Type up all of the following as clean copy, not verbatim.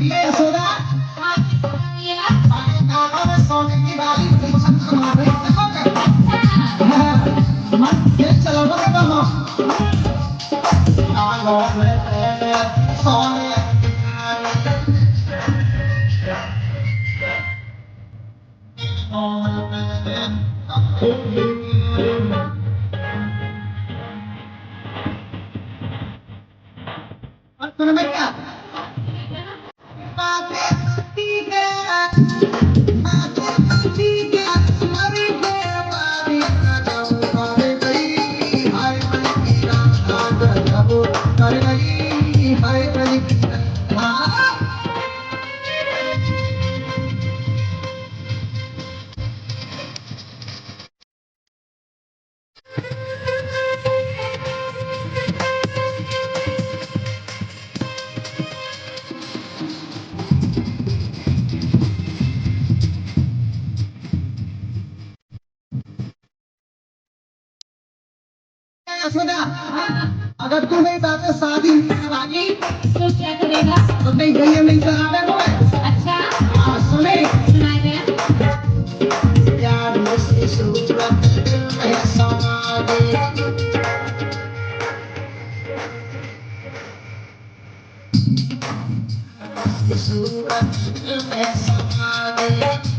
यशोदा कानों में सोने की बाली। चलो कानों में सोने। भैया यशोदा, अगर तू नहीं चाहते शादी करवानी तो क्या करेगा? तो नहीं गई नहीं चलाने को। अच्छा। हाँ, सुने। सुनाए दे। प्यार से सूरत दिल में समा गई, सूरत दिल में समा गई।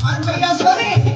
और भैया सुने।